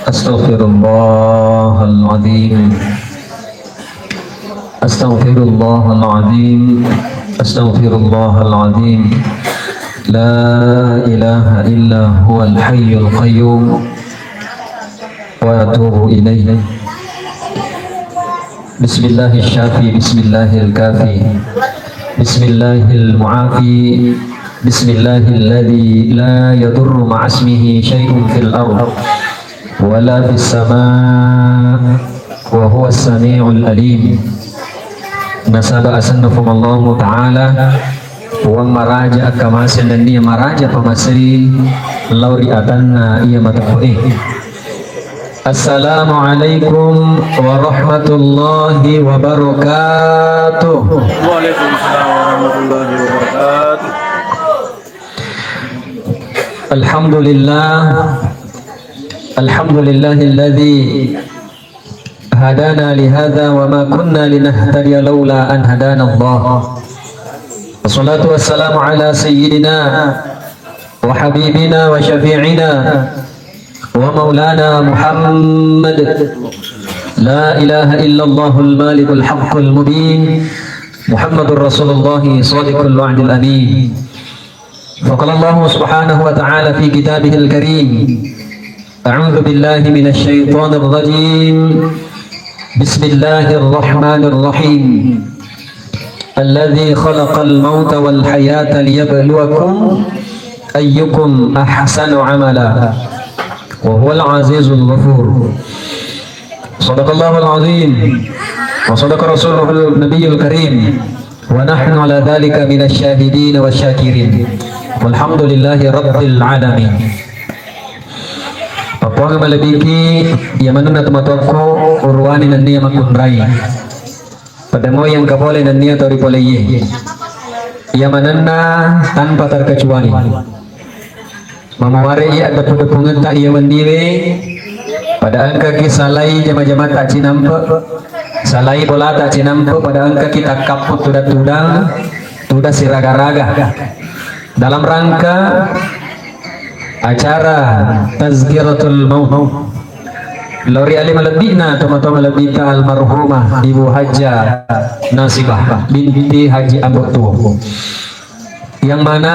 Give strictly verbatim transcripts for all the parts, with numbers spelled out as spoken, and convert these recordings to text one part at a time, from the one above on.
أستغفر الله العظيم. أستغفر الله العظيم. أستغفر الله العظيم. لا إله إلا هو الحي القيوم. وأتوب إليه. بسم الله الشافي، بسم الله الكافي، بسم الله المعافي، بسم الله الذي لا يضر مع اسمه شيء في الأرض ولا في السماء وهو السميع العليم. Nasaba asenna Puang Allahu Ta'ala, Puang maraja akkamase nennia maraja pamasei lao ri atanna iya mateppe'e. Assalamualaikum warahmatullahi wabarakatuh. Waalaikumsalam warahmatullahi wabarakatuh. Alhamdulillah. Alhamdulillahilladzi hadana lihadza wa ma kunna linahtadiya laula an hadana Allah. Wassalatu wassalamu ala sayyidina wa habibina wa syafi'ina wa maulana Muhammad. La ilaha illallahul malikul haqqul mubin. Muhammadur Rasulullah shadiqul wa'dil amin. Wa qala Allahu subhanahu wa ta'ala fi kitabihil karim. A'udzu billahi minasy syaithanir rajim. Bismillahirrahmanirrahim. Alladzi khalaqal mauta wal hayata liyabluwakum ayyukum ahsanu amala. Wa huwal azizul ghafur. Sadaqallahul azim. Wa sadaqa rasuluhun nabiyul karim. Wa nahnu ala dzalika minasy syahidin wasy syakirin. Walhamdulillahi rabbil alamin. Pappuang malebbiki, iya manenna tomatoakku uruwani nennia makkunrai. Pada moi engka pole nennia tau ripoleiye. Iya manenna tanpa terkecuali. Mamuare'i addeppu-deppungetta iya wenniwe, pada engkaki salai jama-jamata cinampe, salai bolata cinampe, pada engkaki takkappu tudang-tudang, tudang siraga-raga. Dalam rangka acara Tazkiratul Maut. Lao ri ale malebbi'na, tomatoa malebbita almarhumah Ibu Hajjah Nasibah binti Haji Ambo Tuo. Yang mana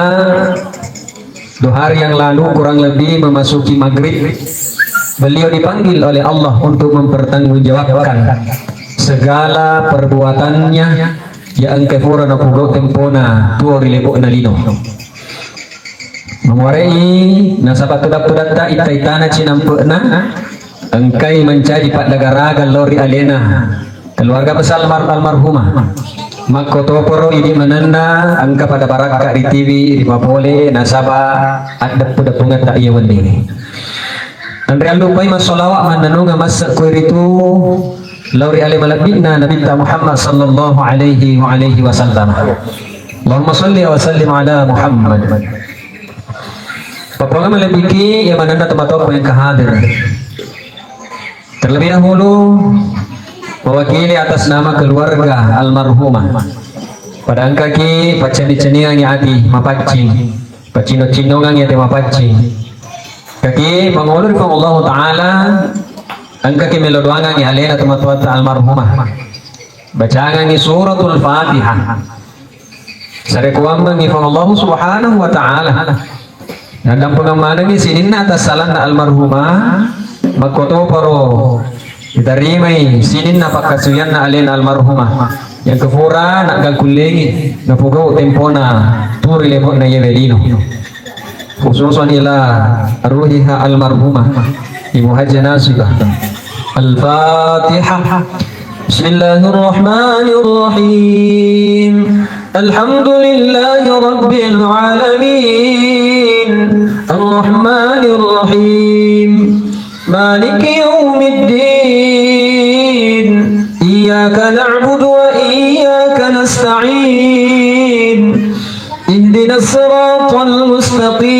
dua hari yang lalu kurang lebih memasuki maghrib, beliau dipanggil oleh Allah untuk mempertanggungjawabkan segala perbuatannya yang engka fura napogau tempona tuo ri lebo'na lino. Mamuare'i nasaba tudang-tudatta itta-ittana cinampe'na, engkai mancaji paddagaraga lao ri alena keluarga besar almar-, almarhumah. Makkotoparo idi manenna engka pada barakka ritiwi, ripapole, nasaba addeppu-deppungetta iya wenniwe. Anre allupai massalawa mannanunga masse ko iritu lao ri ale malebbi'na Nabitta Muhammad sallallahu alaihi wa alihi wasallam. Allahumma salli wa sallim ala Muhammad. Pappuang malebbiki iya manenna tomatoakku yang engka hadir. Terlebih dahulu mewakili atas nama keluarga almarhumah. Pada engkaki paccenni-cenningangi ati mapaccing, paccinno-cinnongangi ati mapaccing. Kaki pangolo ri Puang Allahu Ta'ala, engkaki melo doangangi alena tomatoatta almarhumah. Bacangangi suratul Fatihah. Sarekuammengngi Puang Allahu Subhanahu wa Ta'ala. Naddampengang manengngi sininna atassalanna almarhumah, makkotoparo ditarimai sininna pakkasuwianna alena almarhumah. Yang kefura naggalkullengi napogau tempona turi lebo'na iyawe lino. Khususan ila ruhiha almarhumah Ibu Hajjah Nasibah. Al-Fatihah. Bismillahirrahmanirrahim. Alhamdulillahi rabbil alamin. Arrahmanirrahim. مالك يوم الدين. إياك نعبد وإياك نستعين. اهدنا الصراط المستقيم.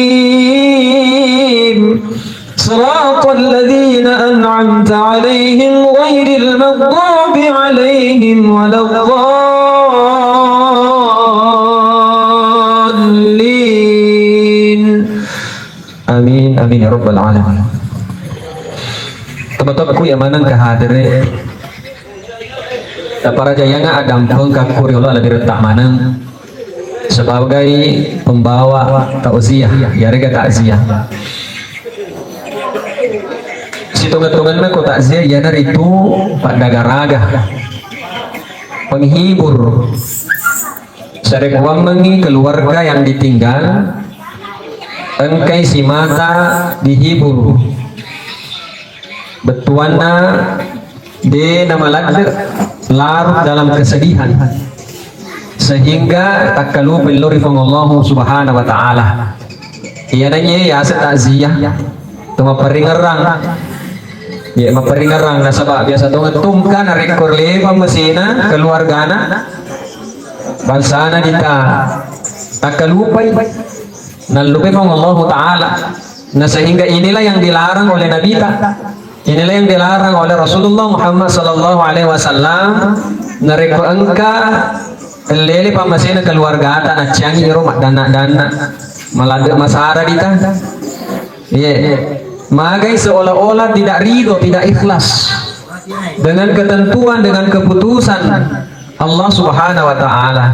صراط الذين أنعمت عليهم غير المغضوب عليهم ولا الضالين. Amin, amin ya rabbal alamin. Teman-temanku yang maneng ke hadere, taparajayanga adampeng kakku riolo lebih retak maneng sebagai pembawa tauziah, yarega takziah. Situnget-tungetna ko takziah iyanaritu paddagaraga, penghibur. Sarekkuammengngi keluarga yang ditinggal, engkai simata dihibur. Bettuanna de namaladde larut dalam kesedihan, sehingga takkalupa lao ri Puang Allahu Subhanahu wa Ta'ala. Iyananye yaseng takziah, to mapparingerrang. Ye, mapparingerrang nasaba biasa tongeng tungka narekko lepa masena keluargana, bangsana dita takkalupai, nallupai Puang Allahu Ta'ala. Nah, sehingga inilah yang dilarang oleh Nabita. Inilah yang dilarang oleh Rasulullah Muhammad sallallahu alaihi wasallam. Narekko engka lele pammasena keluargata, naccangi ero maddanna-danna, maladde masara dita. Iya. Magai seolah-olah tidak ridho, tidak ikhlas dengan ketentuan, dengan keputusan Allah Subhanahu wa Ta'ala.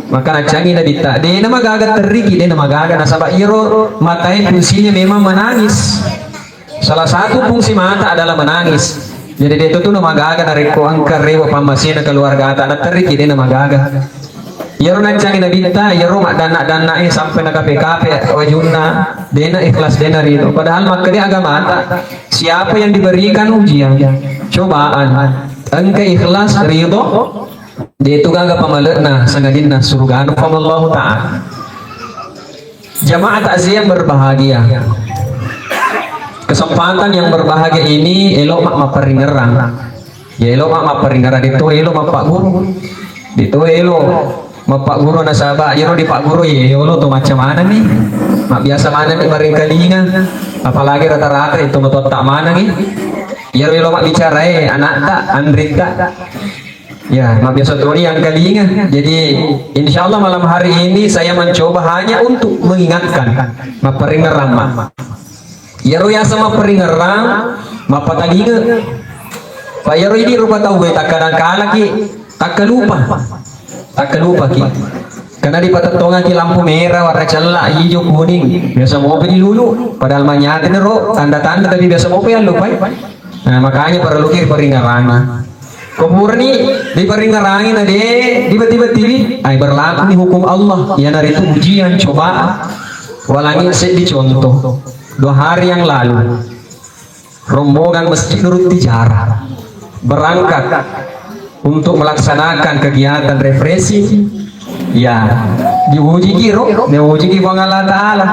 Maka naccangi Nabitta, de namagaga terriki, de namagaga, nasaba iro matae fungsinya memang menangis. Salah satu fungsi mata adalah menangis. Jadi de tu namagaga narekko engka rewa pammasena keluargata, naterriki de namagaga. Iyaro naccangi Nabitta, iyaro maddanna-danna e sampai nakape-kape wajunna, dena ikhlas, dena ridho. Padahal makkeda agamata, siapa yang diberikan ujian, cobaan, engka ikhlas, ridho, de tu gaga pamalena sangadinna surgana Puang Allahu Ta'ala. Jamaah takziah yang berbahagia. Kesempatan yang berbahagia ini elo ma mapparingerrang. Ya, elo ma mapparingerrang, de to elo mappagguru. De to elo mappagguru nasaba iyaro dipagguru, ya, elo to macam mana nih? Mabbiasa mana nih maringkalinga? Apalagi rata-rata itu matotta mana nih? Iyaro elo mabbicara e anakta, anritta. Ya, mabbiasa toni yang kalinga. Jadi, insya Allah malam hari ini saya mencoba hanya untuk mengingatkan, mapparingerrang ma. Iyaro yaseng mapparingerrang, mappatalinga. Pa iyaro idi rupa tauwe takkadang kalaki, takkalupa. Takkalupaki. Karena dipatettongaki lampu merah, warna cella, hijau, kuning. Biasa mopi dilulu. Padahal manyatani ro tanda-tanda, tapi biasa mopi allupai. Nah, makanya perlu ki paringerangi. Ko purani diparingerangi na de dibati-batiwi, ai berlaku ni hukum Allah. Iyanaritu ujian, cobaan. Walangi seddi contoh. Dua hari yang lalu, rombongan Masjid Nurut Tijara berangkat untuk melaksanakan kegiatan refreshing. Ya, diuji ki ro, diuji ki Puang Allah Ta'ala.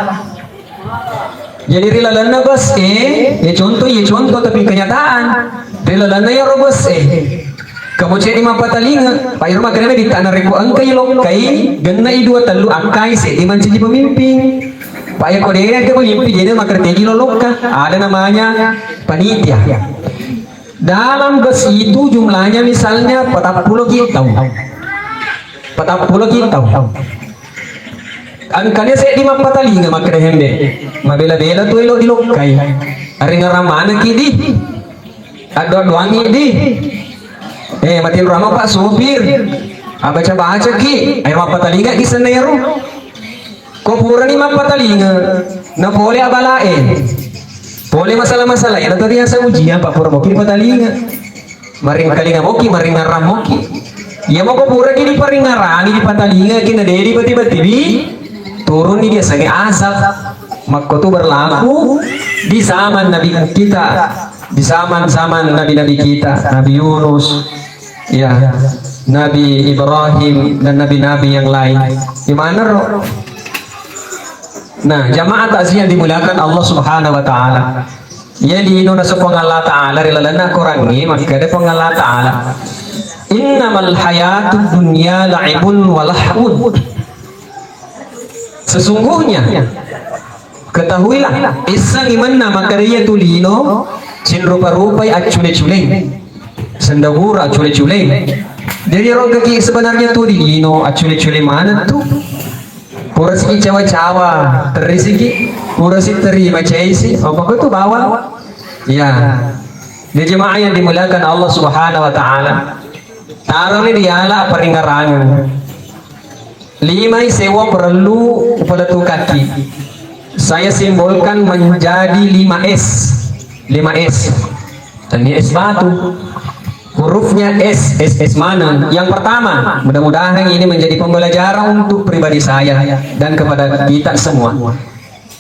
Jadi ri lalenna bus e, ya contoh, ya contoh, tapi kenyataan. Ri lalenna iyaro bus e, kamu ceddi mappatalinga, Pak Irma kena ditta narekko engkai lokkai, gennai dua tellu akkai, seddi mancaji pemimpin. Pak, ya ko dena ke pemimpin, jadi makkerteji lo lokka. Ada namanya panitia. Dalam bus itu jumlahnya misalnya patappulo ki tau. Patappulo ki tau. Engkana seddi mappatalinga makkeda hembe. Mabela-bela tu elo dilokkai. Aringerang maneng ki di. Addo-addoangi di. Eh, matinro amo Pak Supir. Abaca-baca ki. Ayo mappatalinga ki senna iyaro. Ko purani mappatalinga, na pole abalae, pole masalah-masalah, na tadi asa ujian, Pak, pura moki dipatalinga. Maringkalinga moki, maringarang moki. Iya moko pura ki diparingarangi, dipatalinga ki, na de dibati-batiwi, turunni dia sange azab. Makko tu berlaku di zaman Nabi kita, di zaman-zaman nabi-nabi kita, Nabi Yunus, ya, Nabi Ibrahim dan nabi-nabi yang lain. Di mana ro? Nah, jamaah takziah yang dimuliakan Allah Subhanahu wa Ta'ala. Ya, lino naseng Puang Allah Ta'ala ri lalenna Korangnge, makkeda Puang Allah Ta'ala, "Innamal hayatud dunya la'ibun wa lahwun." Sesungguhnya, ketahuilah, essangi mennang makkeda iyatu lino, sinrupa-rupai accule-culeng. Sendagura accule-culeng. Jadi, rongkaki sebenarnya tu di lino, accule-culeng maneng tu. Purasiki cawa-cawa, terrisiki, purasi teri macaisi, apa ko tu bawang? Ya. Jadi jemaah yang dimuliakan Allah Subhanahu wa Ta'ala, taroni riala paringarangeng. Limai sewa perlu upaletukakki. Saya simbolkan menjadi lima S. Lima S. Tennia es batu. Hurufnya S, S, S maneng. Yang pertama, mudah-mudahan ini menjadi pembelajaran untuk pribadi saya dan kepada kita semua.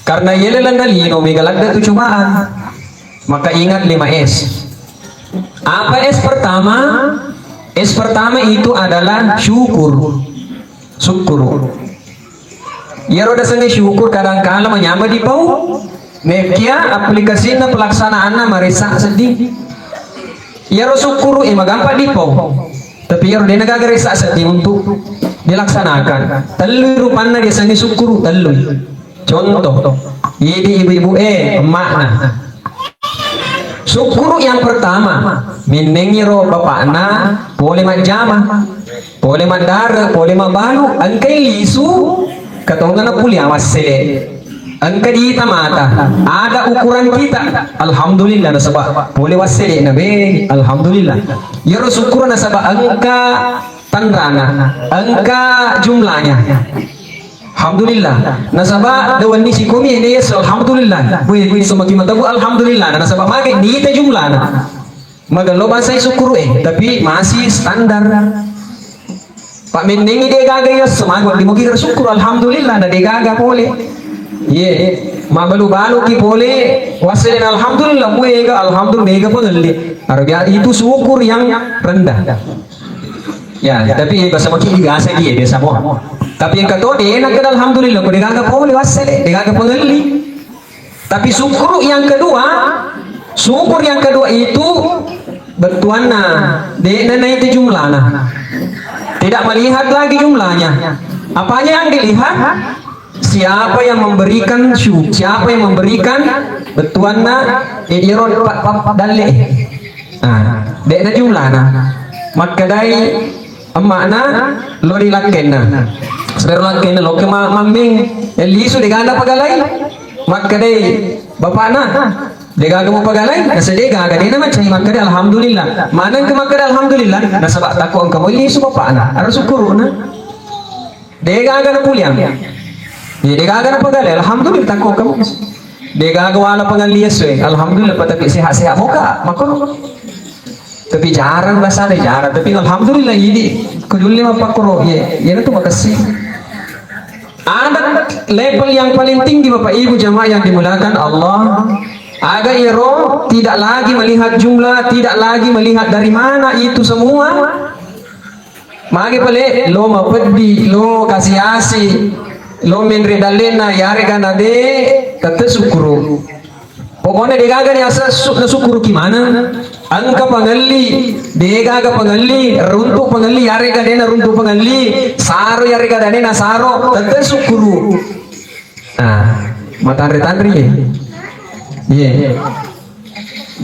Karena yele lenna lino mega ladde tu cobaan. Maka ingat lima S. Apa S pertama? S pertama itu adalah syukur. Syukur. Iyaro dasengnge syukur kadang kala manyameng dipau. Nekia aplikasina pelaksanaanna maressa sedding. Iyaro syukur e magampa dipau. Tapi iyaro dena gaga ressa sedding untuk dilaksanakan. Tellu rupanna diasengnge syukur, tellu. Contoh, idi ibu-ibu e, emakna. Syukur yang pertama, mennengiro bapakna pole majjama, pole maddare, pole mabalu, engkai lisu, katongana puli awassele. Engka diita mata, ada ukuran kita, alhamdulillah, nasaba pole wassele na be, alhamdulillah. Yaro syukur nasaba engka tanrana, engka jumlahnya. Alhamdulillah. Nasaba da wenni sikomi ede yes, alhamdulillah. Weh, weh, semaki matabu alhamdulillah. Nasaba mage nita jumlahna. Magello bangsai syukur e, tapi masih standar. Pak mennengi de gaga yes, semago di mogi syukur alhamdulillah na de gaga pole. Ye, mabalu-balu ki pole, wassele alhamdulillah, muega alhamdulillah mega pengelli. Arabian itu syukur yang rendah. Ya, tapi bahasa maki biasa dia, biasa mo. Tapi yang kata dia enak kan alhamdulillah, ko degaga pole wassele, degaga pengelli. Tapi syukur yang kedua, syukur yang kedua itu bettuanna, de na itu jumlahna. Tidak melihat lagi jumlahnya. Apanya yang dilihat? Siapa yang memberikan syu, siapa yang memberikan bettuanna, eh, iyaro pa, pa, dalle. Nah, de'na jumlana. Makkedai emma'na, lo ri lakkenna. Sedero lakkenna, lo ke ma-, mamming, eh, lisu degaga pagalai. Makkedai bapakna, degaga mau pagalai, nasa degaga, de'na macai makkeda alhamdulillah. Maneng ke makkeda alhamdulillah, nasaba takko engka mo lisu bapakna, aro syukuruna. Degaga na puliang. Iya, degaga na pagale, alhamdulillah, takko kamu. Degaga wala pangallian sue, alhamdulillah, patapi sehat-sehat moka, makko. Tapi jarang bahasa deh, jarang. Tapi alhamdulillah, ini kedulle mapakkoro, iya, iya tu makasih. Ada level yang paling tinggi, Bapak Ibu jamaah yang dimuliakan Allah. Aga iro tidak lagi melihat jumlah, tidak lagi melihat dari mana itu semua. Magi pale, lo mapeddi, lo kasi-asi, lo menre dallena, yarega na de, tette syukuru. Pokoknya degaga ni asa su-, na syukuru ki maneng. Engka pangelli, degaga pangelli, runtu pangelli, yarega dena runtu pangelli, saro yarega dena saro, tette syukuru. Nah, matanre-tanre ye. Ye.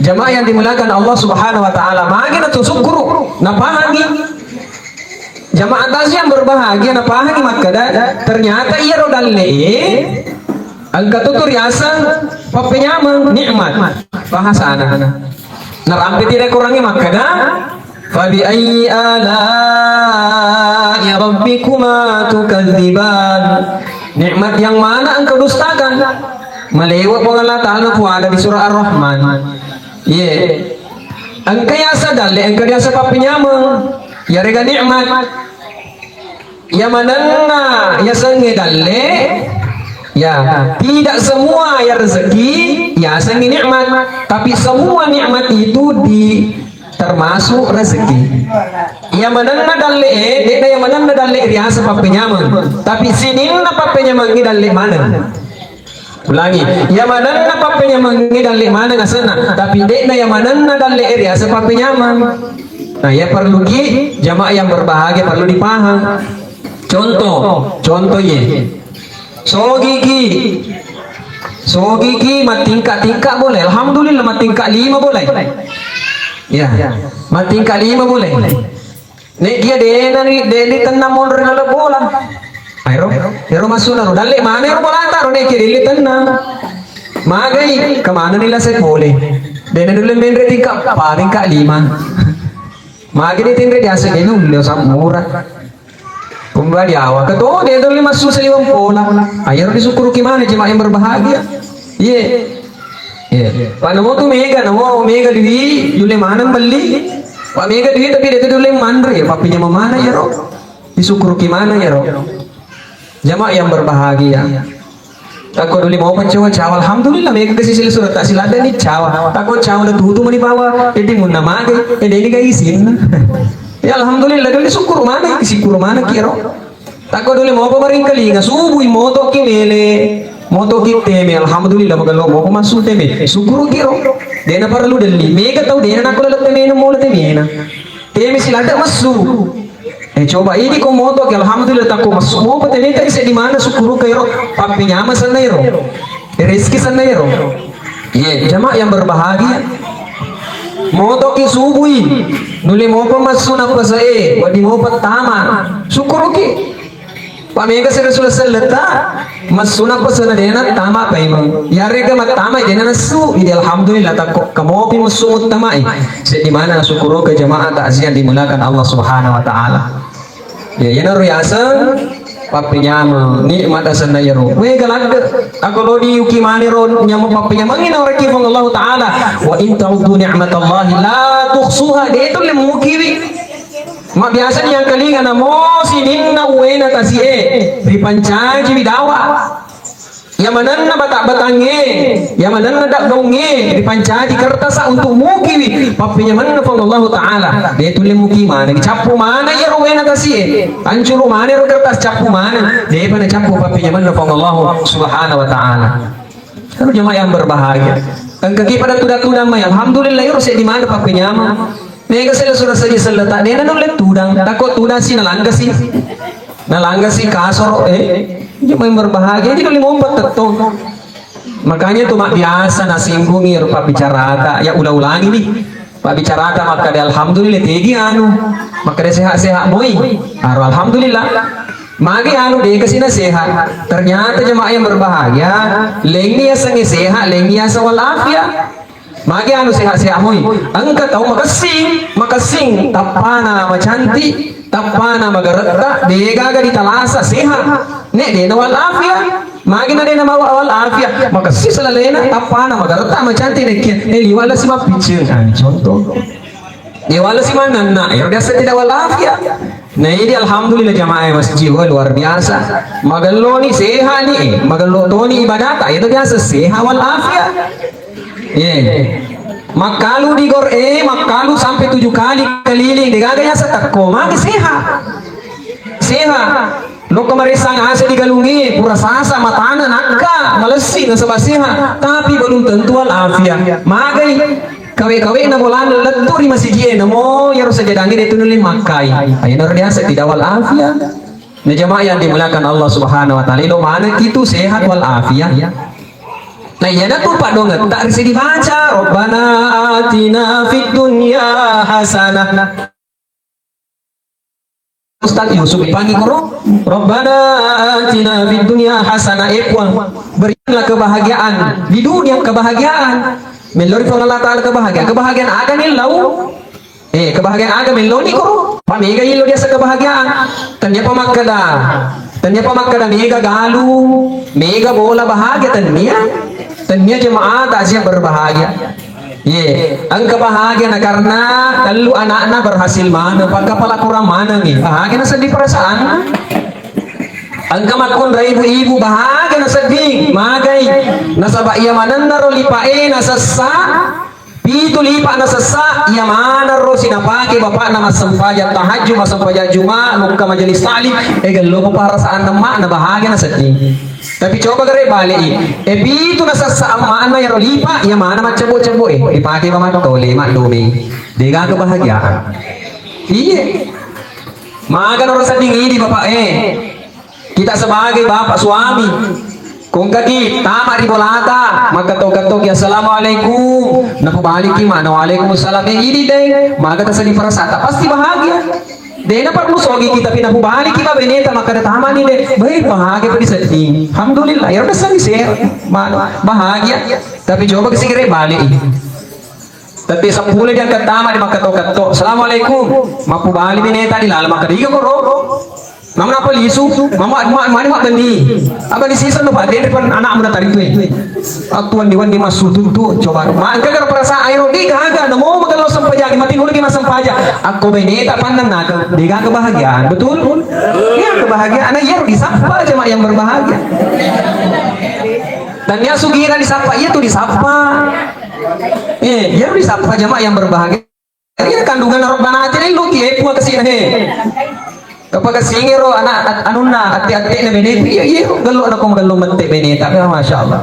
Jamaah yang dimuliakan Allah Subhanahu wa Ta'ala, magi na tu syukuru, napahangi. Jamaah tas yang berbahagia, napahangi makkeda, ternyata iya ro dalle, engka tu tu riaseng pappenyameng, nikmat. Bahasana. Narampe tidak kurangi makkeda, "Fabi ayyi ala'i rabbikuma tukadziban?" Nikmat yang mana engkau dustakan? Malewa Puang Allah Ta'ala puada di surah Ar-Rahman. Ye. Engka yasa dalle, engka yasa pappenyameng. Yarega nikmat. Iya manenna yasengnge dalle, ya, tidak semua ya rezeki yasengnge nikmat, tapi semua nikmat itu di termasuk rezeki. Iya manenna dalle, eh, de'na iya manenna dalle riaseng pappenyameng, tapi sininna pappenyamengnge dalle maneng. Ulangi, iya manenna pappenyamengnge dalle maneng asenna, tapi de'na iya manenna dalle e riaseng pappenyameng. Nah, iya perlu ki jamaah yang berbahagia perlu dipaham. Contoh, contoh ye. Sogi ki, sogi ki mattingka-tingka boleh. Alhamdulillah mattingka lima boleh. Ya, mattingka lima boleh. Nek dia dena ni, deni tenna monro ri laleng bola. Aero, ero masuna ro. Dalle mana ro bola taro nek dia deni tenna. Magai, kemana ni lasai pole. Dena dulu menre tingkat paling ka lima. Magi ditinre diaseng dena ulle sammura. Pembali awak. Ketua dia dulu masuk saliweng pola. Ayo disukkuruki mana jemaah yang berbahagia. Iya. Iya. Pak namo tu mega, namo mega dui, dule maneng beli. Pak mega dui tapi dia tu dule manre, ya, papinya mana ya ro. Disukkuruki mana ya ro. Jamaah yang berbahagia. Takko duli mau peccowa cawa. Alhamdulillah, mega kasi sila surat tak sila ada ni cawa. Takko cawa na tutu mani bawa. Jadi mun na mage, eh, deni ga isin. Ya alhamdulillah, duli syukur mana, syukur mana kiro. Takko duli mau pemaring kelinga, subuh moto ki mele, moto ki teme. Alhamdulillah, magalo mau pemasu teme. Syukur kiro. Dena perlu deli. Mega tau dena nakko lalap teme, mau teme na. Teme sila ada masu. Eh, coba ini ko moto ki, alhamdulillah, takko massu mopa teneta ise di mana syukuru kairo, pappinyama sanna iro, rezeki sanna iro. Iya, jamaah yang berbahagia. Moto ki subui, nuli mopa massu na pasa e, wadi mopa tama. Syukuru ki. Pak mega sila sudah seleta. Massuna pesena dena tama paimeng. Yarega mattama dena nassu, idi alhamdulillah takko kamopi messu muttamai. Seddi mana syukuru ke jamaah takziah dimuliakan Allah Subhanahu wa taala. Ya, yana riaseng pappenyameng nikmat asenna yero. We galadde. Aku lodi yuki mani ro nyameng pappenyameng ina oreki Puang Allah taala. Wa in ta'uddu ni'matallahi la tuhsuha. De itu le mukiwi. Mabiasa ni yang kelinga namo sininna uwena tasi'e ripancaji widawa. Iya manenna bata-batangnge, iya manenna daddaungnge, ripancaji kertasa untuk mukiwi pappenyamenna Puang Allahu Ta'ala. De tulle muki maneng, cappu maneng iyaro wena tasi'e. Pancuru maneng ro kertas, cappu maneng. Depa nacappu pappenyamenna Puang Allahu Subhanahu wa Ta'ala. Lalu jemaah yang berbahagia, engkaki pada tudang-tudang mai, alhamdulillah, iyaro seddi maneng pappenyameng. Mega sela sudah saja sela tak dena nulle tudang, takut tudang si nalanggasi. Nalanggasi kasoro, eh. Jadi main berbahagia, jadi nulle ngompat tetto. Makanya tuh mak biasa nasinggungi rupa bicarata, ya ulang-ulangi nih. Pak bicarata makkada alhamdulillah tegi anu. Makkada sehat-sehat moi. Aro alhamdulillah. Magi anu de kasina sehat. Ternyata jemaah yang berbahagia, lengi ya sengi sehat, lengi ya sawal afia. Magi anu sehat-sehat moi. Engka tau makessing, makessing tappana macanti, tappana magaretta, degaga ditalasa sehat. Nek dena wal afia. Magi na dena mawa wal afia. Makessing selalena tappana magaretta macanti nekkia. Eh liwala si mappicceng. Ah, contoh. Liwala si mananna. Ero biasa tidak wal afia. Nah ini alhamdulillah jamaah masjid, wah, luar biasa. Magelloni sehat ni, eh, magello toni ibadata, itu biasa sehat wal afia. Iya. Makkalu di gor e, makkalu sampai tujuh kali keliling, degaga ya setakko, maka sehat. Sehat. Lokka maressa ngase digalungi, pura sasa matana nakka, malessi nasaba sehat, tapi belum tentu wal afia. Magai kawe-kawe na bolana lettu ri masigi e, namo yaro sajadangi de tunuli makkai. Ayo naro diasa tidak wal afia. Nah, jamaah yang dimuliakan Allah Subhanahu wa Ta'ala, ilo maneng itu sehat wal afia. Nah, iyanatu paddongetta risi dibaca, Rabbana atina fid dunya hasanah. Ustaz Yusuf dipanggil guru, Rabbana atina fid dunya hasanah, eh Puang, berikanlah kebahagiaan di dunia, kebahagiaan. Melori Puang Allah Ta'ala kebahagiaan. Kebahagiaan aga nih lau? Eh, kebahagiaan aga melloni ko? Pamega ilo biasa kebahagiaan. Tania pamakkada. Tania pamakkada mega galu, mega bola bahagia tania. Tania jemaah takziah berbahagia. Ye, engka bahagia na karena tellu anakna berhasil maneng, pagga pala kurang maneng ni. Bahagia na sedih perasaan. Engka makkunrai ibu-ibu bahagia na sedih, magai. Nasaba iya manenna ro lipa e na sessa. Pitu lipa na sessa, iya maneng ro sinapake bapakna massempajang tahajud, massempajang Juma, lukka majelis taklim, e gello pa perasaan emmakna bahagia na sedih. Tapi coba gare bale i, e pitu na sessa emmakna yaro lipa, iya maneng maccebbo-cebbo e, dipake mamattole, maddomi. Dega kebahagiaan. Iya. Maga naro sedding idi bapak e. Kita sebagai bapak suami, kongkaki tama ri bolata, makketo-ketoki assalamualaikum, napubaliki mana waalaikumsalam, eh ini deh, maka terjadi perasaan, pasti bahagia. Dena perlu sogi kita pindah pubaliki ma beneta, maka ada tama ni deh, baik bahagia pada sedih. Alhamdulillah, ya udah sedih sih, mana bahagia. Tapi coba ke segera balik. Tapi seppulo diangkat tama di makkatto-katto. "Assalamualaikum." Mappubali beneta di laleng, makkeda, "Iga koro?" Mama napa lisu? Mama, ma-, mani mabbendi. Apa di season no Pak, dia depan anak muda tadi tu, eh. Aku wandi-wandi masuk tu, tu, coba. Ma, engka gara perasaan air di gaga, namo magello sempajang, mati dulu ki massempajang. Aku beneta pandan naga, di gaga bahagia. Betul? Iya, kebahagiaan. Anak iya disapa jamaah yang berbahagia. Dan dia sugira disapa, iya tu disapa. Eh, iya disapa jamaah yang berbahagia. Iya kandungan Rabbana ati dai luki, eh, puang kesina, he. Apa kesingi ro anak at-, anunna, ati-ati na bene, iya, iya, gello na kong gello mette bene, tapi masya Allah.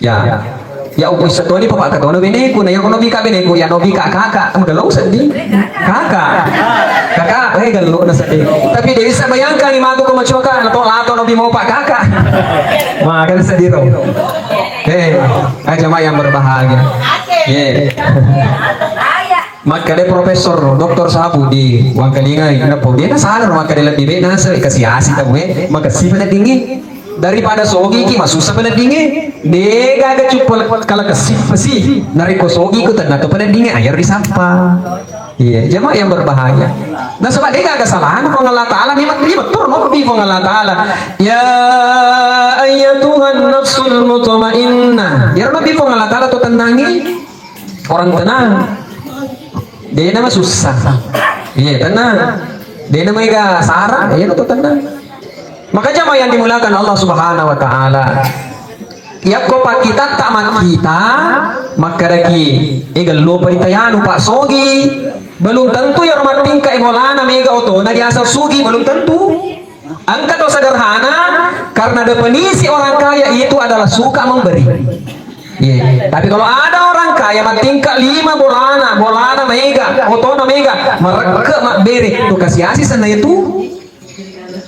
Ya. Ya, upu satuani papa katono beneku, na ya kono bika beneku, ya no bika kakak, kamu gello sedih. Kakak. Kakak, eh, gello na sedih. Tapi dia bisa bayangkan, imaku ko macoka, lato, lato no bimo pak kakak. Wah, kan sedih ro. Eh, ah, jamaah yang berbahagia. Ye. Makkeda Profesor Doktor Sapu di Wangkalingai, nappo dena sadar makkeda lebih baik naseng kasi-asi tau, eh. Makessing peneddingnge. Daripada sogi ki masussa peneddingnge. Degaga cuppa kala kessi pesi. Narekko sogi ku tenna to peneddingnge, ayar disappa. Iya, jamaah yang berbahagia. Nasaba degaga salahna Puang Allah Taala, memang dia betul no, Puang Allah Taala. Ya ayyatuhan nafsul mutmainnah. Ya Rabbi, Puang Allah Taala to tenangi. Orang tenang. Dena masussa. Iya, tenang. Dena maega sara, iya, to tenang. Maka jamaah yang dimuliakan Allah Subhanahu wa Taala. Yakko pakkitatta makkita, makkedaki, eh, gello pa ditayanu, Pak, sogi. Belum tentu ya rumah tingkat bolana mega otona diaseng sugi, belum tentu. Engka to sederhana, karena definisi orang kaya itu adalah suka memberi. Iya. Tapi kalau ada orang kaya matingkat lima bolana, bolana mega, otona mega, marekke mabbere, tu kasi-asi senna itu.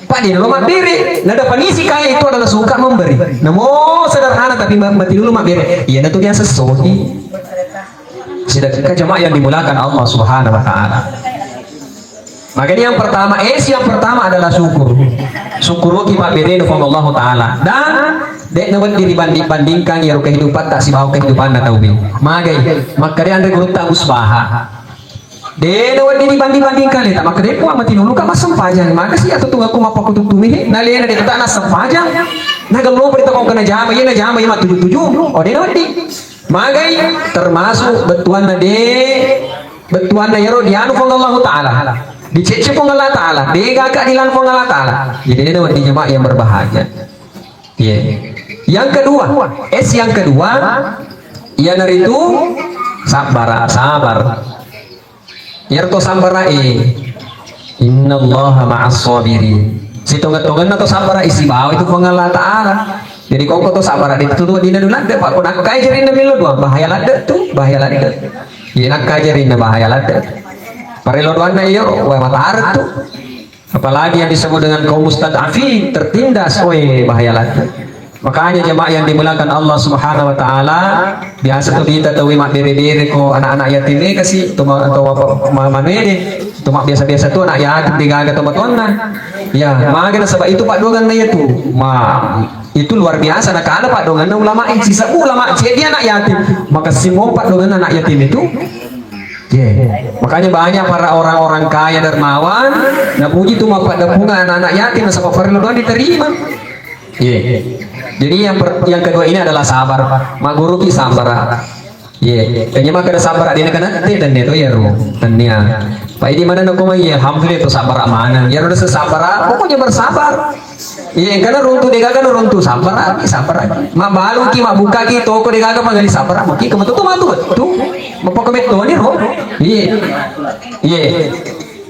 Pak, dia lo mabbere. Nah, definisi kaya itu adalah suka memberi. Namo sederhana tapi ma-, mati dulu mabbere. Iya, nah, tu dia sesuai. Sedangkan jamaah yang dimuliakan Allah Subhanahu wa Taala. Makanya yang pertama, es yang pertama adalah syukur. Syukuruki pabberenu Puang Allah Taala. Dan dek nawedding dibanding-bandingkan ya kehidupan tak sibawa kehidupan na tauwe. Magai, makkeda anre gurutta Gus Baha. Dek nawedding dibanding-bandingkan, tak makkeda Puang mati nulu ka massempajang. Maka sih atau tunggu aku mapakututumi, nalena dek tak nassempajang. Nagello perita kau kena jama, iya na jama, iya matuju-tuju. Oh, dek nawedding. Magai termasuk bettuanna de, bettuanna yaro dianu Puang Allah Taala, dicecce Puang Allah Taala, dega keadilan Puang Allah Taala. Jadi ini wedding jemaah yang berbahagia. Iya. Yang kedua, es yang kedua, iyanaritu sabar, sabar. Iyaro to sabbarae, innallaha ma'as sabirin. Sitongeng-tongenna to sabbarae sibawa itu Puang Allah Taala. Jadi koko to sabbara itu tu dina dulante, Pak, ko nakkai jarinna melo dua, bahaya ladde tu, bahaya ladde. Iya, nakkai jarinna bahaya ladde. Parello doanna iyo, wah, mataret tu. Apalagi yang disebut dengan kaum mustad'afin, tertindas, weh, bahaya ladde. Makanya jemaah yang dimuliakan Allah Subhanahu wa Taala, biasa tu kita tahu mabbere-bere ko anak-anak yatim, eh, kasi, tu ma-, tu apa, ma-, manuede, tu ma-, biasa-biasa tu anak yatim digaga tu matuanna. Ya, maga nasaba itu paddoanganna itu. Ma, itu luar biasa nakala paddoanganna ulama, eh, sisa ulama, jadi anak yatim. Maka semua paddoanganna anak yatim itu. Ye. Makanya banyak para orang-orang kaya dermawan, napuji tu mappaddepungan anak-anak yatim, nasaba parellu doang diterima. Ye. Jadi yang per-, yang kedua ini adalah sabar. Magguruki sabar. Ye. Tanya maka ada sabar, dia kena teh dan dia tu ya ro. Tanya. Pak, di mana nak kau, ya, alhamdulillah tu sabar mana. Ya, udah sabar. Pokoknya bersabar. Iya, engkana runtu, degaga runtu, sabar lagi, sabar lagi. Mabbaluki, mabbukaki toko, degaga magali, sabar lagi. Kemetu tu matu betu. Mapakko mettoni ro. Iya. Iya.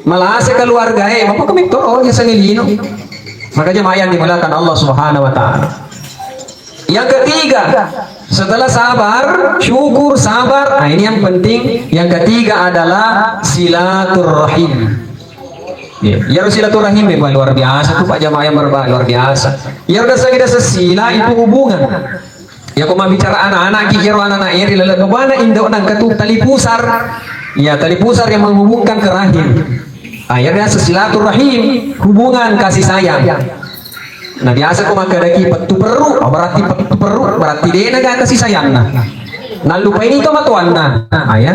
Malase keluarga, eh, mapakko metto ro, ya sangilino. Maka jemaah yang dimuliakan Allah Subhanahu wa Taala. Yang ketiga, setelah sabar, syukur, sabar. Nah, ini yang penting. Yang ketiga adalah silaturrahim. Iya, iyaro silaturahim memang luar biasa tu, Pak, jamaah yang berbahagia, luar biasa. Iyaro dasa kita sesila itu hubungan. Ya, ko mabbicara anak-anak, ki iyaro anak-anak iyaro lele bebana indo nang ketu tali pusar. Ya, tali pusar yang menghubungkan ke rahim. Ah, iyaro dasa silaturahim, hubungan kasih sayang. Nah, biasa ko makkadaki pettu perru, oh, berarti pettu perru, berarti dena ga kasih sayangna. Nallupaini tomatoanna. Ah, ya.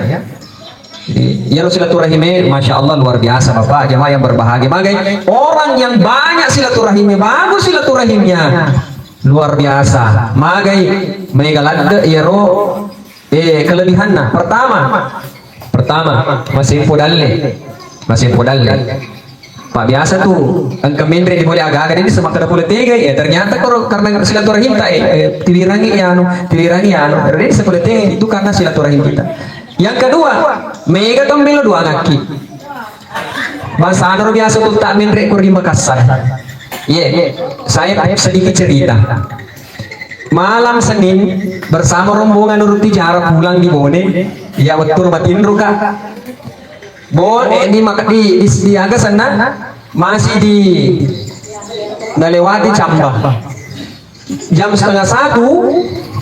Jadi, iyaro silaturahime, Masya Allah, luar biasa, Bapak, jamaah yang berbahagia. Magai, orang yang banyak silaturahimnya, bagus silaturahimnya, luar biasa. Magai, mega ladde iyaro, eh, kelebihanna. Pertama, pertama, masempo dalle. Masempo dalle. Pak, biasa tu, engka menre di pole aga-aga, deni semakkeda pole tega, ya, ternyata koro karena silaturahimta, eh, eh, tiwirangi ya anu, tiwirangi ya anu, deni sepole tega, itu karena silaturahim kita. Yang kedua, mega to melo doangakki. Bangsana ro biasa tu tak menre ko ri Makassar. Ye, saya sedikit cerita. Malam Senin bersama rombongan Nurut Tijara pulang di Bone, ya, wettu matinro ka. Bo, eh, di maka di, di, di aga senna masih di nalewati Camba. Jam setengah satu,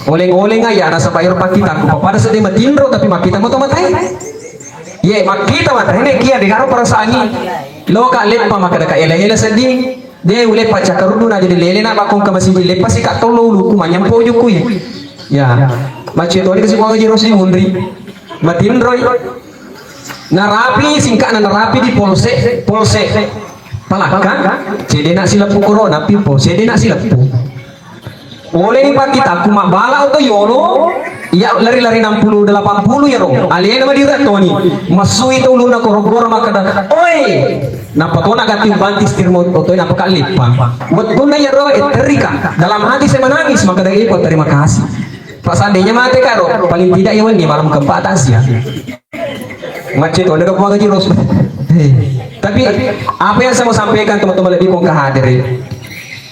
oleng-oleng aja nasaba ero pakkitaku. Pada sedih matinro tapi makkita moto matai. Ye, makkita matai ne kia degaro perasaangi. Lo ka leppa makkeda ka ele-ele sedih. De uleppa cakkaruddu na jadi lele na bakong ke masih leppa sika tollo uluku manyampo ujukku ye. Ya. Macet toni kasi kuaga jiro si munri. Matinroi. Narapi, singka'na narapi di polsek, polsek Palakka, cedena sileppu corona, pi polsek dena sileppu. Boleh ni pakkitaku mabbala oto yolo, iya lari-lari enam puluh delapan puluh yaro. Alena madira toni. Masui to ulunna korogoro makkeda, "Oi!" Nappa tona gatti banting setir mo-, otoe nappa kalleppa. Wettunna yaro, eh, terika. Dalam hati saya menangis, makkeda, "Eh, terima kasih." Pak, seandainya mate karo, paling tidak ya wenni malam keempat takziah. Macet, oh, ada Puang Haji Ros. Eh, tapi apa yang saya mau sampaikan teman-teman lebih kong hadir.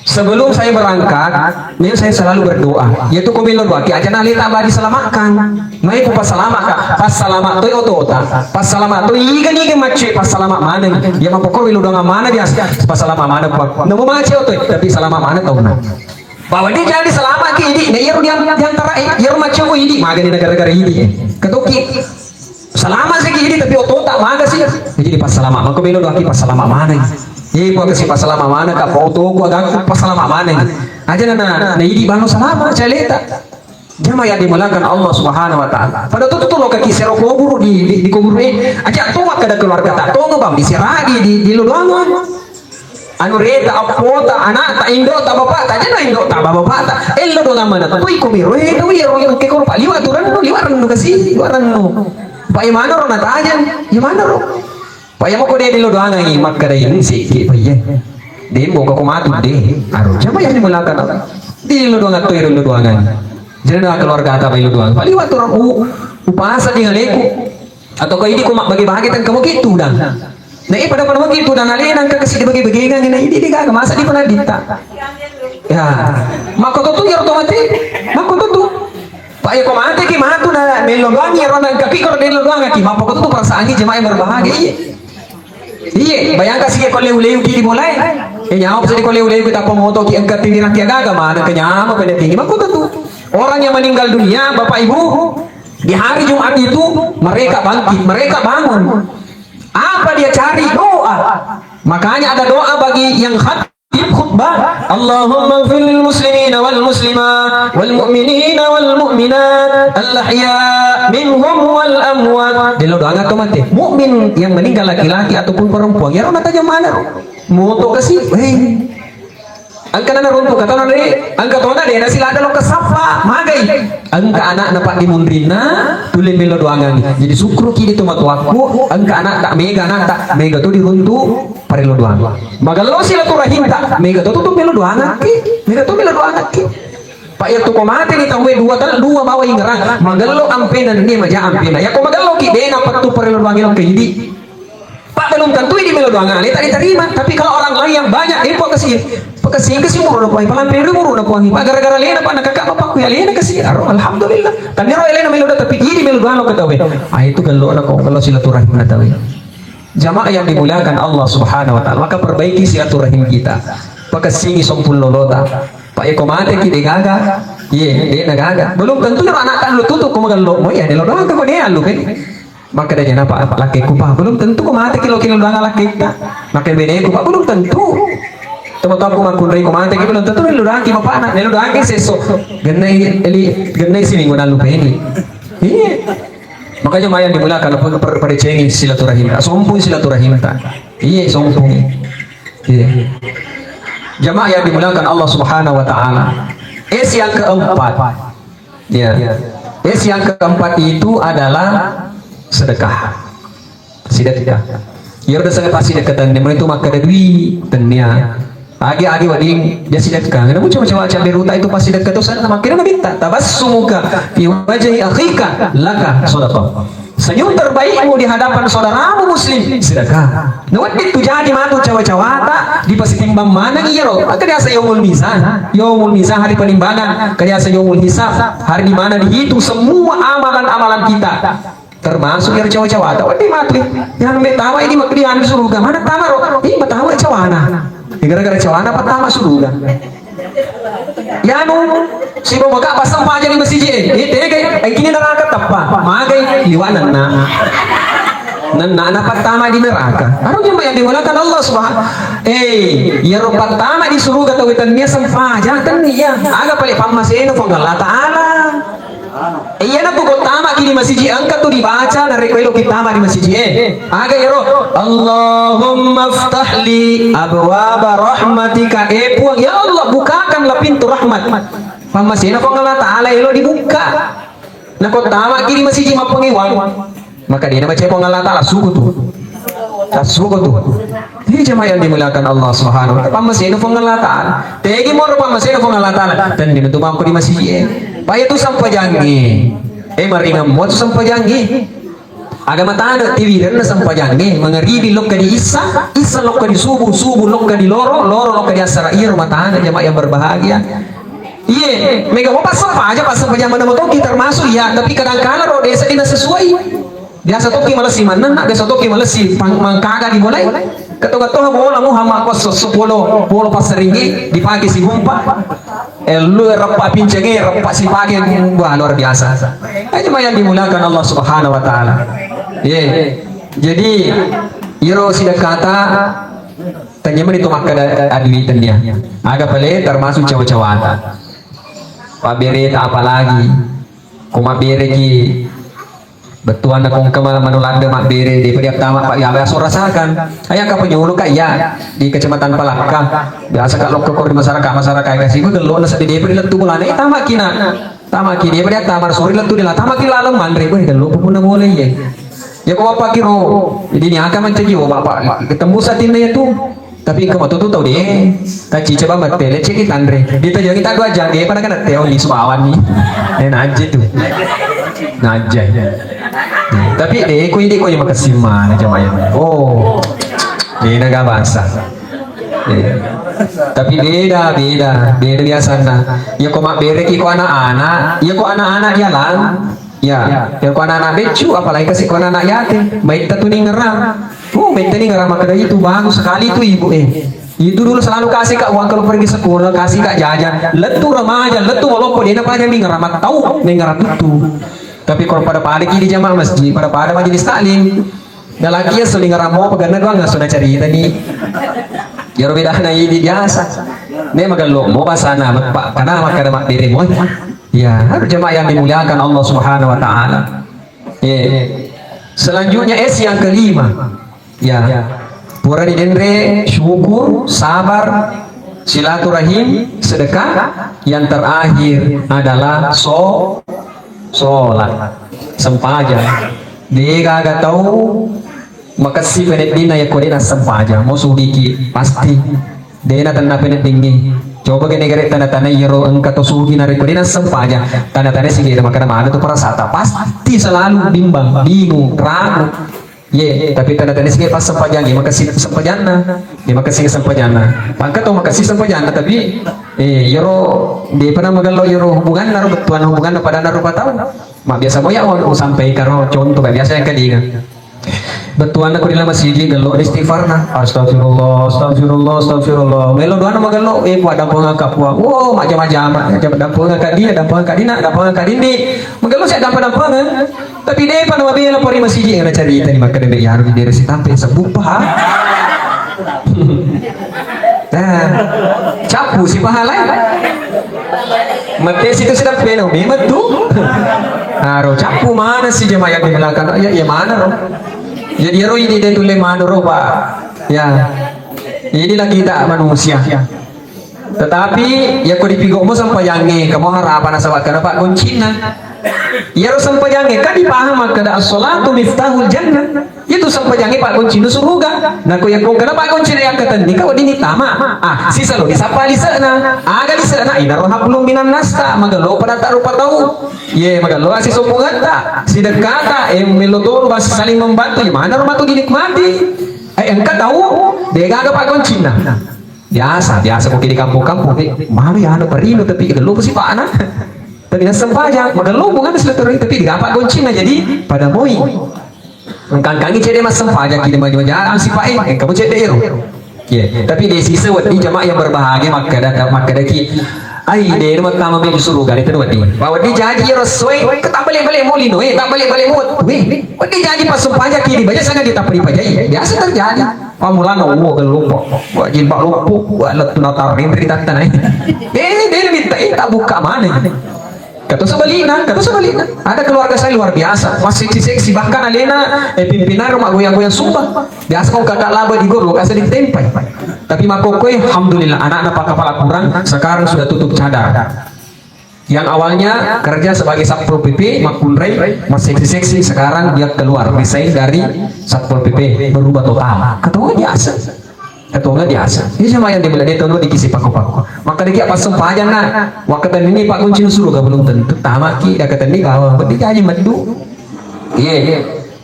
Sebelum saya berangkat, ini saya selalu berdoa. Yaitu ko melo doa, ki aja naleta abadi selamatkan. Mai ku pasalama ka, pasalama toi otota, pasalama toi iga niga macet, pasalama mana. Ya mapokok melo doa mana biasa, pasalama mana Puang. Namo macet otoi, tapi salama mana tauna. Bahwa dia jadi selama ki idi, nah, iyaro di, di antara, eh, iyaro macam idi, magani negara-negara idi, eh. Ketoki. Selama sih ki idi, tapi otota maga sih. Jadi pas selama, maka belo doaki pas selama mana. Eh, gua kasih pas selama mana, kak foto gua gak pas selama mana. Aja na, na, na idi bano selama, caleta. Jama yang dimuliakan Allah Subhanahu wa Ta'ala. Pada tutu tuh lo kaki sero kubur di, di, di kubur, eh. Aja tuh maka ada keluarga tak, tuh ngebang di seradi, di, di lo doang. Anu reta, appota, anakta, indota, bapakta, aja na indota, bapakta. Ello doang mana tu iko miro, eh, tu iyaro, iyaro, ke koro, Pak, liwa tu rennu, liwa rennu kasi, liwa rennu. Pak, iya manaro na tajang, iya manaro. Pak, iya mako de lo doang ai, makkeda ini siki, Pak, iya. Dembo ko matu de, aro, siapa yang dimulakan? Di lo doang atau lo doang ai. Jadi na keluarga ta lo doang. Pak, liwa tu rennu, upasa di ngaleku. Atau kau ini kau mak bagi-bagi tengkamu gitu dan. Nah, eh, pada-pada magi tudang alena engka kasi dibagi-bagikan, na idi digaga, masa di pernah dita. Ya, makko tu tu ya otomatis, makko tu tu. Pak, ya ko mate ki matu na melo doang ya ronang kaki ko melo doang ki, makko tu tu perasaan ki jemaah yang berbahagia. Iya. Iya, bayangkan sih ko leu-leu ki dimulai. Eh, nyawa sih ko leu-leu kita pemoto ki engka tiwirang ki gaga, mana kenyama pada tinggi, makko tu tu. Orang yang meninggal dunia, Bapak Ibu, di hari Jumat itu mereka bangkit, mereka bangun. Apa dia cari? Doa. Makanya ada doa bagi yang khatib khutbah, "Allahumma ighfir lil muslimina wal muslimat, wal mu'minina wal mu'minat, al ahya minhum wal amwat." Dia doa nggak mati. Mukmin yang meninggal laki-laki ataupun perempuan. Ya, mana tajam mana? Moto kasih. Hei. Engka na naruntuk katana de, engka tona de nasilada lokka sappa, magai. Engka anakna paddimunrinna, tulle melo doangangi. Jadi sukkuruki di tomatoakku, engka anakta mega anakta, mega to diruntu parello doang. Magello silaturahimta, mega to tutu melo doangakki, mega to melo doangakki. Pak, iya tu ko mate ni tauwe dua tal-, dua bawa ingerang, magello ampena nennia maja ampena. Ya ko magello ki de napettu parello doangi lokka idi. Pak, belum tentu ini melo doang aleta diterima. Tapi kalau orang lain yang banyak, eh, Pak, kasih, Pak, kasih, kasih muru na Puang, palampe ri muru na Puang, Pak, gara-gara lena, Pak, na kakak bapakku ya lena kasih, aro, alhamdulillah. Tapi ro lena melo doang, tapi ini melo doang lo ketahui. Ah, itu gello na ko, gello silaturahim na tahu. Jamaah yang dimuliakan Allah Subhanahu wa Ta'ala, maka perbaiki silaturahim kita. Pakassingi sompung lolota. Pak, eko mate ki de gaga, ye, de na gaga. Belum tentu ro anak kan lo tutup ko magello mo, ya, de lo doang ko de alu kan. Makkeda jana, "Pak, Pak, lakkekku, Pak, belum tentu ko mate ki lo, ki lo doang lakkekta." Makkeda beneku, "Pak, belum tentu." Teman-temanku makkunrai ko mate ki belum tentu lo doang ki bapakna, lo doang ki sesso. Gennai eli, gennai sini guna lupeni. Iya. Makanya jamaah yang dimuliakan, per-, per-, perecengi silaturahim. Sompung silaturahim ta. Iya, sompung. Iya. Jamaah yang dimuliakan Allah Subhanahu wa Ta'ala. S yang keempat. Ya. S yang keempat itu adalah sedekah. Sidekka. Iyaro dasengna passidekka tennia, mulai tu makkeda dui tennia. Agi-agi wedding dia sidekka. Namun coba-coba cabe ruta itu passidekka tu sana makkeda Nabitta. Tabassumuka fi wajhi akhika laka sadaqah. Senyum terbaikmu di hadapan saudaramu muslim sedekah. Nawedding tu jadi matu cawa-cawata dipasitimbang maneng iyaro. Maka biasa yaumul mizan. Yaumul mizan hari penimbangan. Biasa yaumul hisab. Hari di mana dihitung semua amalan-amalan kita. Termasuk yang cawa-cawata, wedding matu. Yang ambil tama ini mak di anu suruga, mana tama ro? Ih, pertama cawana. Ya, gara-gara cawana pertama suruga. Ya anu, si bobo ka pasang paja di masjid eh. Eh, tega, eh, kini neraka teppa. Magai liwa nenna. Nenna na pertama di neraka. Harus cuma yang dimuliakan Allah Subhanahu. Eh, ya ro pertama di suruga tau tennia sempaja tennia. Aga pale pammasena Puang Allah Ta'ala. Iyana tu ko tamaki di masiji engka tu dibaca narekko eloki tama di masiji e. Aga ero? Allahumma ftahli abwaba rahmatika. Eh Puang, ya Allah, bukakanlah pintu rahmat. Pammasena Puang Allah Ta'ala elo dibuka. Nako tamaki di masiji mappangewang. Maka dia baca Puang Allah Ta'ala, suku tu. Suku tu. Ini jamaah yang dimuliakan Allah Subhanahu wa Ta'ala. Pammasena Puang Allah Ta'ala. Tegi moro pammasena Puang Allah Ta'ala. Dan dia tu mangko di masjid. Paya tu sampajangi. Eh, maringan mo tu sampajangi. Agama tana tiwi dan sampajangi. Mangaribi lokka di isa, isa lokka di subuh, subuh lokka di loro, loro lokka di asara. Iya rumah tangga jamaah yang berbahagia. Iye, mega mo passempaja, passempaja mana motoki termasuk iya, tapi kadang kala ro desa tidak sesuai. Biasa toki malessi manenna, biasa toki malessi pang-, mangkaga di bolai. Ketoga-toga bola Muhammad Wasso sepuluh, polo passaringi dipake si gumpa. Eh, lu reppa pincengi, reppa sipake, wah, luar biasa. Eh, cuma yang dimuliakan Allah Subhanahu wa Ta'ala. Ye. Jadi, iro sidekata, tanya mani tu makkada adui tanya. Aga pale termasuk cawa-cawata. Pabbereta apalagi. Ko mabbereki bettuanna ko engka ma-, manu ladde mabbere, depa diattama, Pak, ya, biasa rasakan. Ayah ka penyuluh, Kak, iya, di Kecamatan Palakka. Biasa, Kak, lokka ko di masyarakat, masyarakat kasi, gellona seddi depa dilettu bolana, eh, tamaki na. Tamaki depa diattama, sore lettu dila, tamaki laleng manre, weh, gello punna bola iye. Ya ko bapak kiro, jadi ni aka mancaji, oh, bapak, ketemu satinna ya tu. Tapi engka matu tu tau de', tacci coba mattele ceki tanre. Ditajangi tak dua jang de' pada kena teo ni subawan ni. Eh, najje tu. Najje. Tapi de' ko idi ko yang makasih mana jamaah. Oh. De' naga bangsa. Eh. Tapi beda, beda, beda biasana. Ya ko mabbereki ko anak-anak, ya ko anak-anak jalan. Ya, ya ko anak-anak beccu, apalagi kasi ko anak-anak yatim. Maitta tu ningerang. Oh, maitta ningerang makkeda itu bagus sekali itu ibu eh. Itu dulu selalu kasih kak uang kalau pergi sekolah, kasih kak jajan. Lettu remaja, lettu maloppo, dia apa aja ningerang mattau, ningerang tuttu. Tapi kalau pada-pada ki di jamaah masjid, pada-pada majelis taklim. Nalaki ya selingerang mo peganna doang, nggak sudah cerita nih. Jaro bedana ini biasa. Ne magello mo basana, Pak, karena makkeda mabbere mo. Ya, harus jamaah yang dimuliakan Allah Subhanahu wa Ta'ala. Ya. Selanjutnya S yang kelima. Ya. Pura didenre syukur, sabar, silaturahim, sedekah. Yang terakhir adalah so-, sholat, sempajang. De' gaga tau makessi peneddinna yakko de' nassempajang. Mo sugiki, pasti. De' natenna peneddingngi. Coba ke negara tanda-tanda iyaro engka to sugi narekko de' nassempajang. Tanda-tanda sigera makkeda mana tu perasata. Pasti selalu bimbang, bingung, ragu. Ye, tapi tanda-tanda sigera passempajang, ye makessi sempajanna. Ye makessi sempajanna. Pangka to makessi sempajanna, tapi, eh, iyaro, de' pernah magello iyaro hubunganna ro bettuanna hubunganna padanna rupa tau. Ma biasa mo ya, oh, sampai karo contoh, kayak biasa yang kedinga. Bettuanna ko di lama siji gello di istighfarna. Astagfirullah, astagfirullah, astagfirullah. Melo doanna magello, eh, Puang, dampengeng ka Puang. Wo, majama-jama, dampengeng ka dia, dampengeng ka dina, dampengeng ka dindi. Magello saya dampeng-dampengeng. Tapi de'pa na mabela pori masiji, na carita ni makkeda be yaru di daerah sitampe sebbu paha. Nah, cappu si pahalai. Mate situ sedap peno, memang tu. Aro cappu mana si jamaah yang di belakang? Ya, ya mana ro? Jadi ro ini dia tulle mana ro, Pak? Ya. Inilah kita manusia. Tetapi, ya ko dipigokmu sempajangnge, kamu harapan nasaba' kana paggoncinna. Iyaro sempajangnge, kan dipaham makkeda as-salatu miftahul jannah. Itu sempajangnge paggoncinna suruga. Nako yakko kana paggoncinna yakkatenni ka wedding ditama. Ah, sisalo disappa lise'na. Aga lise'na? Inaro hablum minan nasta, magello pada rupa tau. Ye, magello asi sombongetta, sidekkata, eh, melo tolu bas saling membantu, ya mana rumah tu dinikmati. Eh, engka tau, degaga paggoncinna. Biasa, biasa ko di kampung-kampung, eh, mami anu parino tapi gello sipa'na. Tapi nasempajang, magello bukan silaturahmi, tapi digapa goncinna jadi pada moi. Engkangkangi cede massempajang ki de maju majalan sipae, engka mo cede ero. Ye, tapi de sisa wedding jamaah yang berbahagia makkeda makkeda ki. Ai de mattama mi suruga de wedding. Pa wedding jaji ero soe, ke tak balik-balik mo lino, eh, tak balik-balik mo. Weh, wedding jaji pas sempajang ki di baja sangat kita peripajai. Biasa terjadi. Pamulana uwo gellupo, wa jilbab luppu, wa lettu natarring ri tattana. Eh, de minta eh tak buka mana. Kata sebaliknya, kata sebaliknya. Ada keluarga saya luar biasa, masih seksi-seksi, bahkan alena eh pimpinan rumah goyang-goyang sumpah. Biasa kau kakak laba di gor, lokasi ditempai. Tapi makokoi, alhamdulillah, anak-anak pak kepala kurang, sekarang sudah tutup cadar. Yang awalnya kerja sebagai Satpol P P, makkunrai, masih seksi-seksi, sekarang dia keluar, resign dari Satpol P P, berubah total. Ketua biasa. Ketua biasa. Ini sama yang dibilang dia tahu dikisi paku-paku. Maka dia apa sempajang nak? Waktu ini Pak Kunci suruh gak belum tentu. Tamat ki, dah kata ini bawa. Berarti jadi medu. Iya, iya.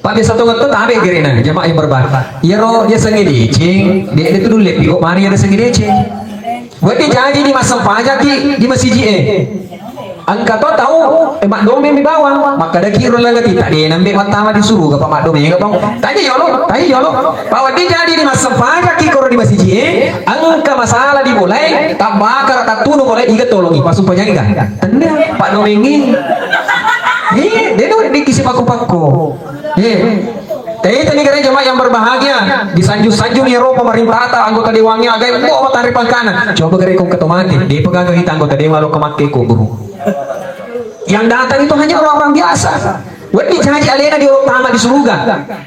Pak biasa tuh ngetu tabe gerena, jamaah yang berbahagia. Iya ro, dia sengi deceng. Dia dia tuh dulu lepi kok mari ada sengi deceng. Wedding jaji di massempajaki di masiji e. Engka to tau eh maddomeng mi bawang, makkadaki ro langa tita de nambe mattama di suruga pa maddomeng bang. Tanya yolo, tanya yolo. Pa wedding jaji di massempajaki koro di masiji e, engka masalah di bolae, tabbakara tattunu bolae iga tolongi, pasumpajang iga. Tenda, paddomengi. Iya, de no dikisi pakko-pakko. Iya. Taitai ni kare jamaah yang berbahagia, disanjung-sanjung ni ero pemerintah ta anggota dewannya agai, wah, matari pangkana. Coba kare kong ketomati, de pegaga kita anggota dewan lo kemakke kuburu. Yang datang itu hanya orang-orang biasa. Wedding jaji alena di tama di surga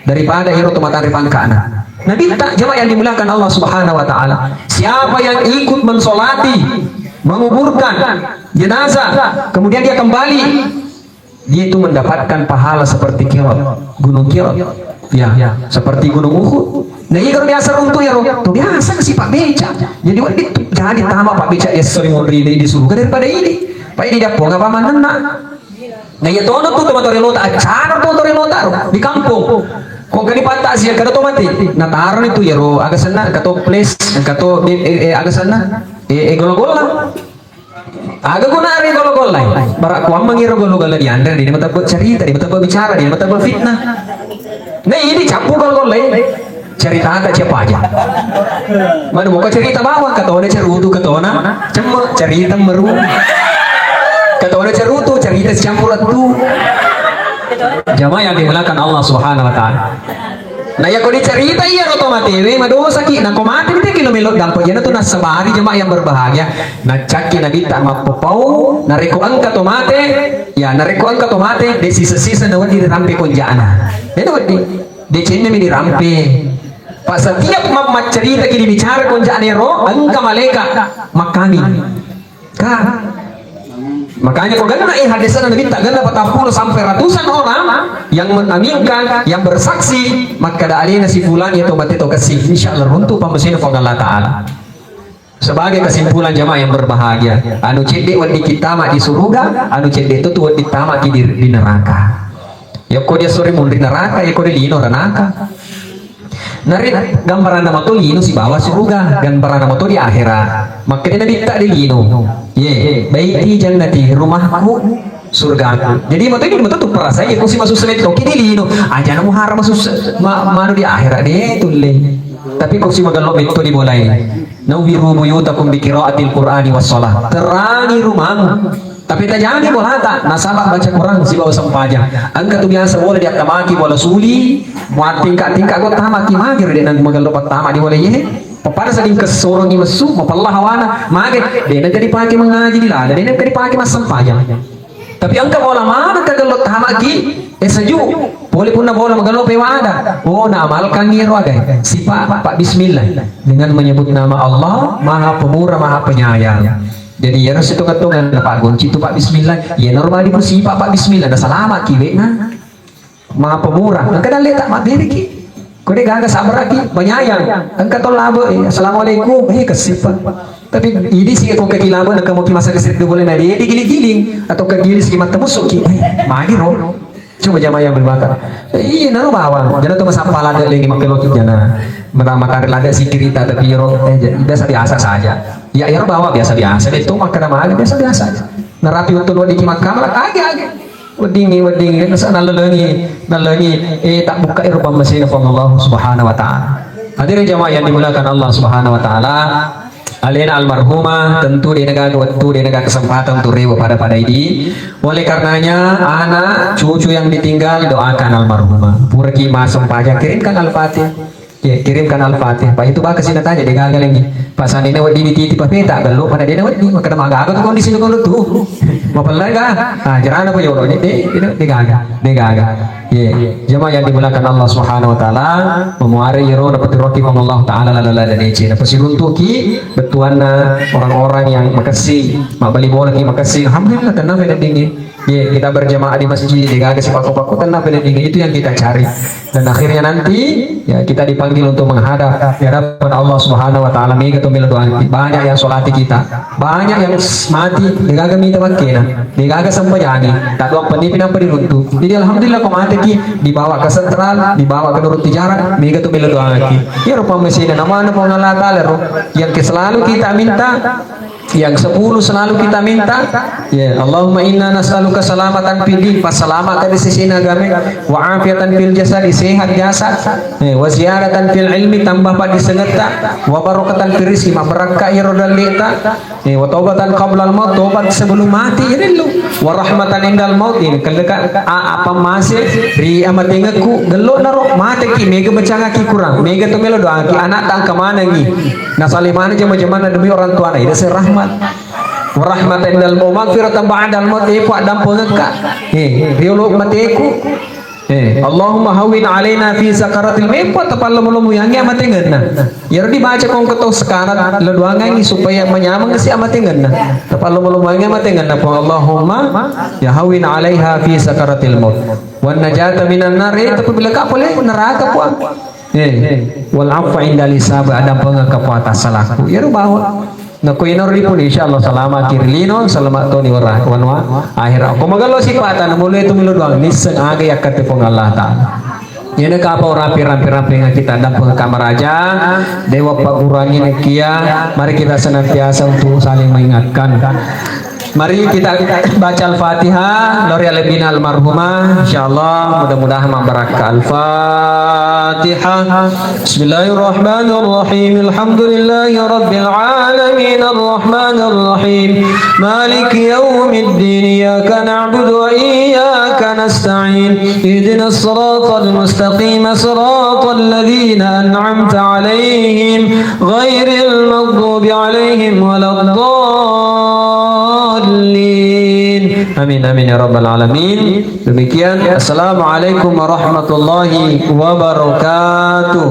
daripada ero to matari pangkana. Nabi tak jamaah yang dimuliakan Allah Subhanahu wa Ta'ala. Siapa yang ikut mensolati, menguburkan jenazah, kemudian dia kembali, dia itu mendapatkan pahala seperti Kirat, Gunung Kirat. Ya, seperti Gunung Uhud. Nah, iya kalau biasa runtuh ya, Ro. Tuh biasa ke si Pak Beca. Jadi, wah, itu jadi tama Pak Beca ya sering di, di surga daripada ini. Pak ini dapur apa mana? Nah, iya tono tuh teman tori lota, acara tuh tori lota, Ro, di kampung. Kok gak dipatah sih, kada to mati. Nah, taruh itu ya, Ro, agak senang, kata ples, kata eh, eh, eh, agak senang. Eh, eh, gola-gola. Aga gunana ri golo-golai. Bara kuammengi ro golo-gola dianre, de matebbe carita, de matebbe bicara, de matebbe fitnah. Nah, ini cappu golo-golai. Carita ta siapa aja. Mana mau cerita bawah, katona cerutu, katona cemme, carita meru. Katona cerutu, carita campur tu. Jamaah yang dimuliakan Allah Subhanahu wa Ta'ala. Nah, iya ko dicerita iya ro to matewe, madosaki. Nah, ko mate mite ki lo melo dampo. Iyana tu nasabari jamaah yang berbahagia. Nacakki Nabi ta mappopau, narekko engka to mate, ya narekko engka to mate, de sisa-sisa na wedding dirampe konjana. De na wedding, de cenna mi dirampe. Pa setiap ma-, maccerita ki dibicara konjana ro, engka malaikat makkami. Ka. Makanya ko ganna eh hadisana Nabi ta ganna patang puluh sampai ratusan orang yang mengaminkan, yang bersaksi, makkada alena si fulan ya tobat to kasih, insya Allah runtuh pamesena Puang Allah Ta'ala. Sebagai kesimpulan jamaah yang berbahagia, anu cedde wedding kita ma di surga, anu cedde tu tu wedding tama ki di, di neraka. Yakko dia sore mun di neraka, yakko dia lino neraka. Nari gambaranna mato lino sibawa suruga, gambaranna mato di akhera. Makkeda Nabi ta di lino. Ye, baiti jannati, rumahku surgaku. Jadi mato ini mato tu perasaan ya, ko si masu semetto ki di lino. Aja namu harap masu ma, manu di akhera de tulle. Tapi ko si magello metto di bolai. Nawwiru buyutakum bi qiraatil Qur'ani was shalah. Terangi rumahmu. Tapi tajani bolata, nasaba baca Quran sibawa sempajang. Engka tu biasa bola diattamaki bola suli, muat tingka-tingka go tamaki mage de nang magello pattama di bola ye. Papada sading kesorongi messu, mapella hawana, mage de na jadi pake mengaji di lada, de na jadi pake massempajang. Tapi engka bola maneng kagello tamaki, eh, sejuk. Pole punna bola magello pe wada. Oh, naamalkan iro aga. Sipa, pa bismillah. Dengan menyebut nama Allah, Maha Pemurah, Maha Penyayang. Jadi, iyaro sitonga-tonga na pa gonci tu pa bismillah. Iyanaro bali musipa pa bismillah, na salama ki wena. Maha Pemurah. Engka dalle tak mabbere ki. Ko de gaga sabaraki, penyayang. Engka to labe, eh, assalamualaikum, eh, kesipa. Tapi idi sih ko kaki labe, nak mau ki masa kesir dua boleh nadi, eh, digiling-giling. Atau kegiling sih mata musuh ki. Eh, magi ro. Coba jamaah yang berbakat. Eh, iya, naro bawang. Jangan tuh masa pala ada lagi makai loki jana. Mata matahari lada sih cerita, tapi ro, eh, ja-, biasa-biasa saja. Ya, ya, bawa biasa-biasa. Itu makan nama biasa-biasa. Narapi untuk lo di Makkah malah kage-age. Weddingngi, weddingngi, nasa nallengi, nallengi, eh, tak buka iro pammasena Puang Allah Subhanahu wa Ta'ala. Hadirin jamaah yang dimuliakan Allah Subhanahu wa Ta'ala, alena almarhumah tentu de' nagaga wettu, de' nagaga kesempatan untuk rewe pada-pada idi. Oleh karenanya, anak, cucu yang ditinggal, doakan almarhumah. Puraki masempajang, kirimkan Al-Fatihah. Ya, kirimkan Al-Fatihah. Pak, itu bakal sih tanya, de' gaga lagi. Pak Sandi ini wedi titi, Pak Peta, belum pada dia wedi. Maka nama gaga tuh kondisi lu tuh. Mau pelan kah? Ah, jerana apa jodoh? De', de', de' gaga, de' gaga. Ya, jemaah yang dimuliakan Allah Subhanahu wa Ta'ala, memuare iro dapat roki Allah Ta'ala lala dan ece. Dapat siruntuki betuanna orang-orang yang makasih, mak bali bola ki makasih. Alhamdulillah, tenang ya dingin. Ya, kita berjamaah di masjid, de' gaga sipakko-pakko, tenang ya dingin. Itu yang kita cari. Dan akhirnya nanti, ya, kita dipanggil untuk menghadap di hadapan Allah Subhanahu wa Ta'ala. Mega tu melo doa. Banyak yang solati kita. Banyak yang s-, mati, de' gaga mita makkena. De' gaga sempajangi. Tak doang penipi nampa diruntu. Jadi, alhamdulillah, ko mate ki dibawa ke sentral, dibawa ke Nurut Tijarat, mega tu melo doa ki. Ya, rupa mesina namana Puang Allah Ta'ala ro. Yang ke selalu kita minta, yang sepuluh selalu kita minta, ya, Allahumma inna nas'aluka salamatan fid din, passalama ka di sisi agama, wa afiatan fil jasadi, sehat jasad, eh, wa ziyadatan fil ilmi, tambah pa di sengetta, wa barakatan fil rizki, mabarakka iro dalleta, eh, wa taubatan qablal maut, tobat sebelum mati, ya, dulu, wa rahmatan indal maut, ini kelleka, a-, apa masih ri amatengekku, gello naro, mate ki, mega bacangaki kurang, mega tu melo doa ki, anak tangka manengi. Nasali maneng jama-jamanna demi orang tuana, ida se rahmat. Wa rahmatan indal maut, maghfiratan ba'dal maut, eh, Puang, dampengekka. Eh, riolo mateku. Eh, Allahumma hawwin alaina fi sakaratil maut, Puang, tapallomo-lomo yangi amatengenna. Iyaro dibaca kongko to sekarat, lo doangangi supaya manyameng si amatengenna. Tapallomo-lomo yangi amatengenna, Puang, Allahumma ya hawwin alaiha fi sakaratil maut. Wan najata minan nar, eh, tapi bila ka pole neraka, Puang. Eh, wal afwa indal hisab, adampengekka Puang atas salahku. Iyaro bawa. Nako ino ripun, insyaallah salama ki ri lino, salama toni wara wanua akhirat. Ko magello sipata, namulai tu melo doang, nisseng aga yakkatte Puang Allah Ta'ala. Iyana kapa urapi rampe-rampenga kita dampengekka maraja, dewa pagurangi nakia, mari kita senantiasa untuk saling mengingatkan. Mari kita baca Al-Fatihah, lori alebina almarhumah, insyaallah mudah-mudahan membarakka. Al-Fatihah. Bismillahirrahmanirrahim. Alhamdulillahi rabbil alamin. Arrahmanirrahim. Maliki yaumiddin. Iyyaka na'budu wa iyyaka nasta'in. Ihdinas siratal mustaqim. Siratal ladzina an'amta alaihim. Ghairil maghdubi alaihim waladdallin. Amin, amin ya rabbal alamin. Demikian. Assalamualaikum warahmatullahi wabarakatuh.